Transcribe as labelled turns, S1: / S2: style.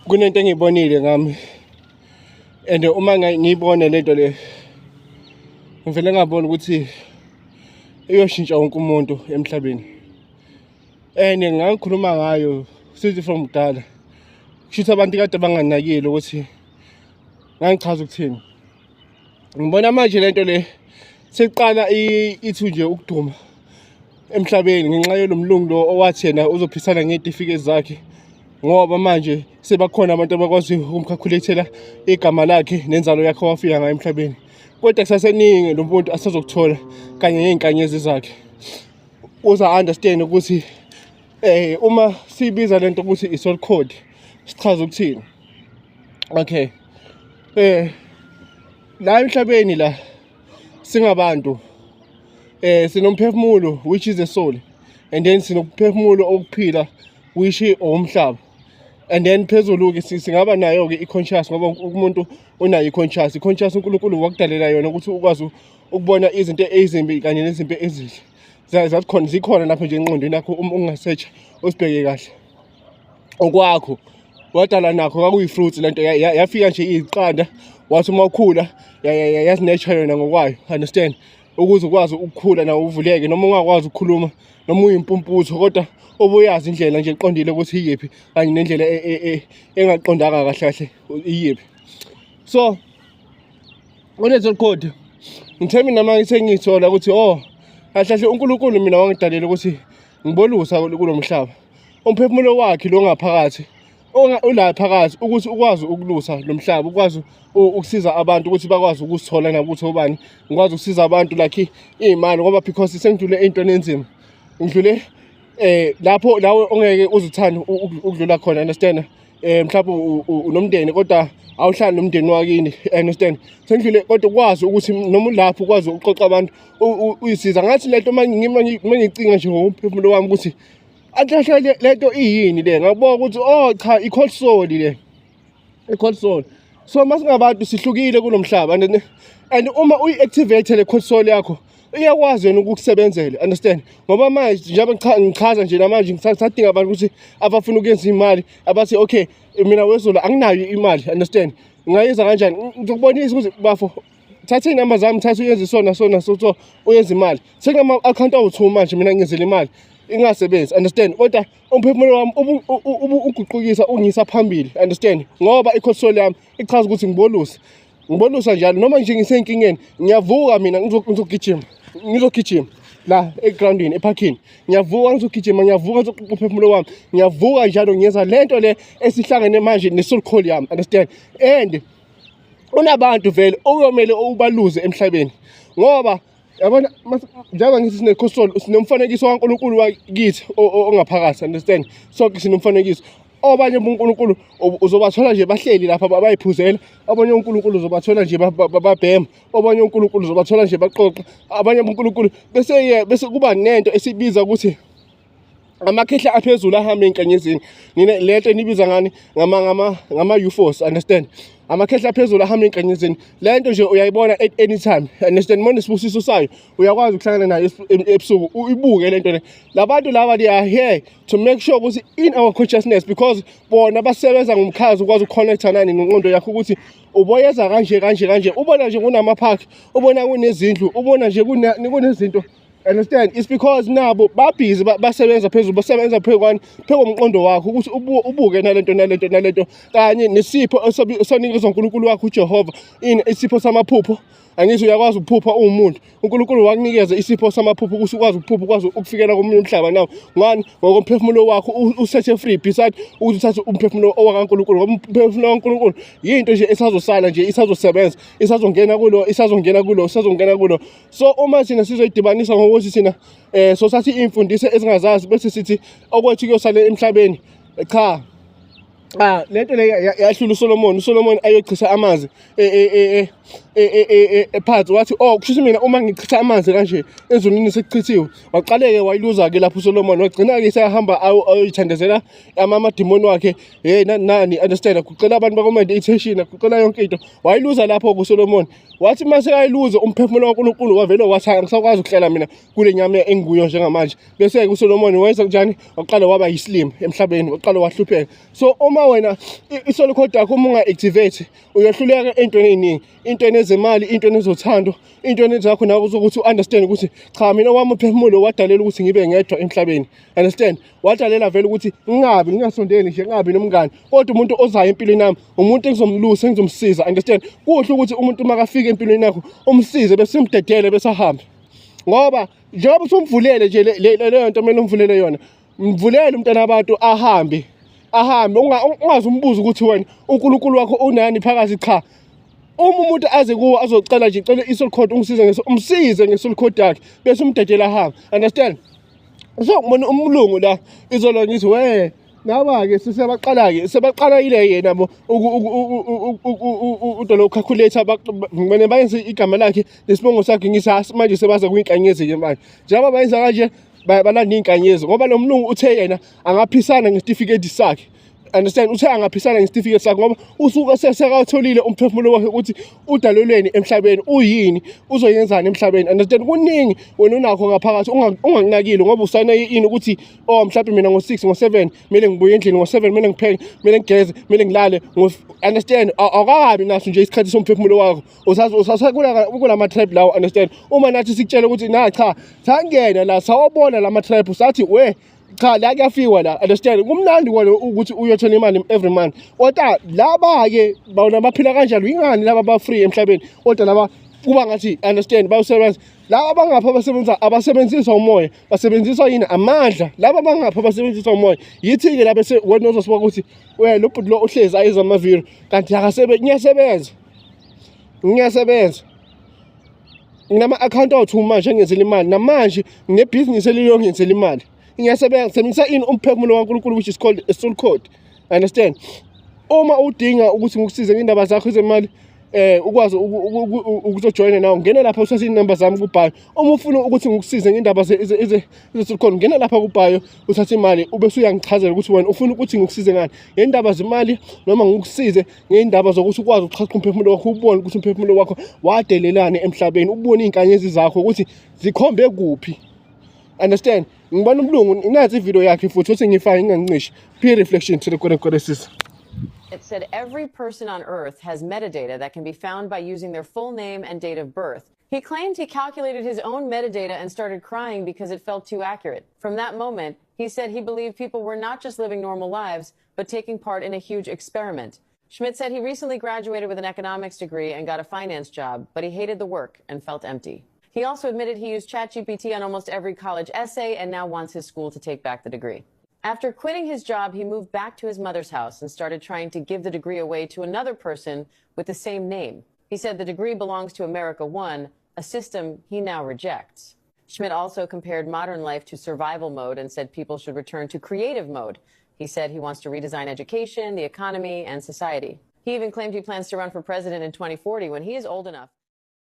S1: Kunento engiyibonile ngami and uma ngiyibone lento le ngivele ngabona ukuthi iyoshintsha wonke umuntu emhlabeni and ngangikhuluma ngayo since from kudala, kusho abantu kade banganakile ukuthi ngangichaza ukuthini. Ngibona manje lento le seqala ithi nje ukuduma emhlabeni ngenxa yolomlungu lo owathi yena uzophisana ngey'tifiketi zakhe, ngoba manje sebakhona abantu abakwazi ukumkhakhuletela igama lakhe nenzalo yakhe owafika ngayo emhlabeni. Kodwa kusaseningi lo muntu asazokuthola kanye ney'nkanyezi zakhe. Uza understand ukuthi uma siyibiza lento ukuthi i-soul code sichaza ukuthini. Okay, la emhlabeni la singabantu, sinomphefumulo which is a soul, and then sinomphefumulo okuphila which owumhlaba, and then phezulu-ke singaba nayo-ke i-conscious, ngoba umuntu unayo i-conscious. I-conscious uNkulunkulu wakudalela yona ukuthi ukwazi ukubona izinto ezimbi kanye nezinto ezihle. Zazikhona, zikhona lapho nje engqondweni yakho. Uma unga-search usibheke kahle, okwakho wadala nakho kwakuyi-fruits. Lento yafika nje iyiqanda, wathi uma ukhula yazi-nature yona ngokwayo, understand, ukuze ukwazi ukukhula nawe uvuleke, noma ungakwazi ukukhuluma, noma uyimpumputho, kodwa obuyazi indlela nje eqondile ukuthi iyiphi kanye nendlela engaqondanga kahle kahle iyiphi. So kule code ngithe mina uma sengiyithola ukuthi, oh, kahle kahle uNkulunkulu mina wangidalela ukuthi ngibolusa kulo mhlaba, umphefumulo wakhe lo ngaphakathi ula phakathi ukuthi ukwazi ukulusa lo mhlaba, ukwazi ukusiza abantu ukuthi bakwazi ukusithola nabo ukuthi obani, ngikwazi ukusiza abantu like iy'mali, ngoba because sengidlule ey'ntweni enzima, ngidlule lapho lawe ongeke uzuthande ukudlula khona, understand. Mhlawumbe unomndeni kodwa awuhlali nomndeni wakini, understand. Sengidlule, kodwa ukwazi ukuthi noma ulapho ukwazi ukuxoxa abantu, uyisiza ngathi lento. Uma ngicinga nje ngokomphefumulo wami ukuthi anhlahle lento iyini le, ngabona ukuthi, oh cha, i-called soul le, i-called soul. So masingabantu sihlukile kulo mhlaba, and uma uyi-activate le called soul yakho, iyakwazi yena ukukusebenzela, understand, ngoba manje njengoba ngichaza nje namanje ngisadinga abantu ukuthi abafuna ukuyenza imali, abathi, "Okay, mina wezulu anginayo imali, understand, ngingayenza kanjani?" Ngizokubonisa ukuthi, bafo, thatha iy'namba zami, thatha uyenze sona sona so so uyenze imali. Sekunama-akhawunti awu-2 manje mina ngiyenzela imali ingasebenzi, understand, kodwa umphefumulo wami uguqukisa ungisa phambili, understand, ngoba i-soul yami ichaza ukuthi ngibolusa, ngibolusa njalo. Noma nje ngisenkingeni, ngiyavuka mina ngizogijima, ngizogijima la egrawundini, ephakini, ngiyavuka ngizogijima, ngiyavuka ngizoqoqa umphefumulo wami, ngiyavuka njalo ngiyenza lento le esihlangene manje ne-soul call yami, understand. And unabantu vele okuyomele ubaluze emhlabeni, ngoba yabona njengoba ngithi sine-soul, sinomfanekiso kaNkulunkulu wakithi ongaphakathi, understand. Sonke sinomfanekiso. Abanye bonkulunkulu uzobathola nje bahleli lapha bayiphuzela, abanye onkulunkulu uzobathola nje babhema, abanye onkulunkulu uzobathola nje baqoqa, abanye bonkulunkulu bese kuba nento esibiza ukuthi amakhehla aphezulu ahamba ey'nkanyezini. Nina lento enibiza ngani, ngama UFOs, understand. Amakhehla aphezulu ahamba ey'nkanyezini, le nto nje uyayibona at any time, understand. Uma unesibusiso sayo uyakwazi ukuhlangana nayo ebusuku uyibuke le nto le. Labantu laba, they are here to make sure ukuthi in our consciousness, because bona basebenza ngomkhazi ukwazi ukuconnecta nani nengqondo yakho ukuthi uboyeza kanje kanje kanje, ubona nje kunama-park, ubona kunezindlu, ubona nje kunezinto, understand. It's because nabo babhizi, basebenza phezulu, basebenza phezu kwani, phezu komqondo wakho ukuthi ubuke nalento nalento nalento kanye nesipho osanikezwa uNkulunkulu wakho uJehova. Ini isipho samaphupho? Angithi uyakwazi ukuphupha uwumuntu? uNkulunkulu wakunikeza isipho samaphupho ukuthi ukwazi ukuphupha, ukwazi ukufikela komunye umhlaba nawo. Ngani? Ngokomphefumulo wakho usethe free, beside ukuthi uthathe umphefumulo owakaNkulunkulu, ngoba umphefumulo kaNkulunkulu yinto nje esazosala nje, isazosebenza, isazongena kulo, isazongena kulo, isazongena kulo. So uma thina sizoyidibanisa ngokuthi thina sosathi iy'mfundiso ezingazazi bese sithi okwethu kuyosala emhlabeni, cha. Ah, lento le yahlula uSolomon. USolomon ayochitha amanzi e, e, e, e, phansi, wathi oh kusho mina uma ngichitha amanzi kanje ezulwini sekuchithiwe. Waqale-ke wayiluza-ke lapho uSolomon, wagcina-ke seyahamba ayoyithandazela amadimoni wakhe, hey nani nani, understand, aguqela abantu bakwa-meditation, aguqela yonke into. Wayiluza lapho kuSolomon. Wathi uma sekayiluza umphefumulo kaNkulunkulu wavele wathi angisakwazi ukuhlela mina kule nyama enguyo njengamanje. Bese-ke uSolomon wenza kanjani? Waqala waba yisilima emhlabeni, waqala wahlupheka. So uma wena i-soul code yakho uma unga-activate, uyohluleka ey'ntweni ey'ningi, intweni ezemali, intweni ezothando, intweni zakho nawe uzokuthi u-understand ukuthi cha, mina wami umphefumulo wadalela ukuthi ngibe ngedwa emhlabeni, understand. Wadalela vele ukuthi ngingabi, ngingasondeli nje, ngingabi nomngane, kodwa umuntu ozayo empilweni yami umuntu engizomlusa, engizomsiza, understand. Kuhle ukuthi umuntu uma kafika empilweni yakho umsize bese umdedele bese ahambe, ngoba njengoba usumvulele nje leyo nto kumele umvulele yona, mvulele umntana abantu ahambe, ahambe, ungaze umbuze ukuthi wena uNkulunkulu wakho unani phakathi. Cha, uma umuntu aze kuwo azocela nje, cela i-soul code, ungisize ngeso, umsize nge-soul code yakhe bese umdedela ahambe, understand. So ngibona umlungu la izolo, ngithi we naba-ke sesebaqala-ke, sebaqala ile yena bo udolo calculator, ngibone bayenze igama lakhe nesibongo sakhe. Ngithi manje sebaza kwinkanyezi-ke manje, njengoba bayenza kanje balanda iy'nkanyezi, ngoba lo mlungu uthe yena angaphisana ngesitifiketi sakhe, understand. Uthe angaphisana ngesitifiketi sakhe ngoba usuke sesekawutholile umphefumulo wakhe ukuthi udalelweni emhlabeni, uyini, uzoyenzani emhlabeni, understand. Kuningi wena unakho ngaphakathi ungakunakile, ngoba usayina ini ukuthi oh mhlawumbe mina ngo-6, ngo-7 kumele ngibuye endlini, ngo-7 kumele ngipheke, kumele ngigeze, kumele ngilale, understand. Awukakabi naso nje isikhathi somphefumulo wakho, usasekulama-trap lawo, understand. Uma nathi sikutshela ukuthi na cha, sangena la sawabona lama-trap, sathi we cha, la kuyafikwa la, understand. Kumnandi kona ukuthi uyothola imali every month, kodwa laba-ke bona baphila kanjalo. Yingani laba ba-free emhlabeni, kodwa laba kuba ngathi, understand, bayosebenza. Laba abangapha abasebenza abasebenzisa umoya, basebenzisa yini? Amandla. Laba abangapha basebenzisa umoya. Yithi-ke la bese wena uzosibuka ukuthi we lo bhuti lo uhlezi ayenza amaviro kanti akasebenzi. Ngiyasebenza, ngiyasebenza, nginama-akhawunti awu-2 manje engenzela imali, namanje nginebhizinisi eliyongenzela imali. Ngiyasebenza, ngisebenzisa ini? Umphefumulo kaNkulunkulu, which is called a soul code, understand. Uma udinga ukuthi ngikusize ngendaba zakho zemali, ukwazi ukuzojoyina nawe, ngena lapha uthathe inamba zami ku-bio. Uma ufuna ukuthi ngikusize ngendaba ze-soul code, ngena lapha ku-bio uthathe imali, ube usuyangichazela ukuthi wena ufuna ukuthi ngikusize ngani, ngendaba zemali noma ngikusize ngey'ndaba zokuthi ukwazi ukuchacha umphefumulo wakho, ubone ukuthi umphefumulo wakho wadelelani emhlabeni, ubone iy'nkanyezi zakho ukuthi zikhombe kuphi, understand. Ngibona umlungu, nansi ividiyo yakhe futhi uthi ngifake ngingancishi peer reflection to the kwere kwere sis.
S2: It said every person on Earth has metadata that can be found by using their full name and date of birth. He claimed he calculated his own metadata and started crying because it felt too accurate. From that moment, he said he believed people were not just living normal lives, but taking part in a huge experiment. Schmidt said he recently graduated with an economics degree and got a finance job, but he hated the work and felt empty. He also admitted he used ChatGPT on almost every college essay and now wants his school to take back the degree. After quitting his job, he moved back to his mother's house and started trying to give the degree away to another person with the same name. He said the degree belongs to America One, a system he now rejects. Schmidt also compared modern life to survival mode and said people should return to creative mode. He said he wants to redesign education, the economy, and society. He even claimed he plans to run for president in 2040 when he is old enough.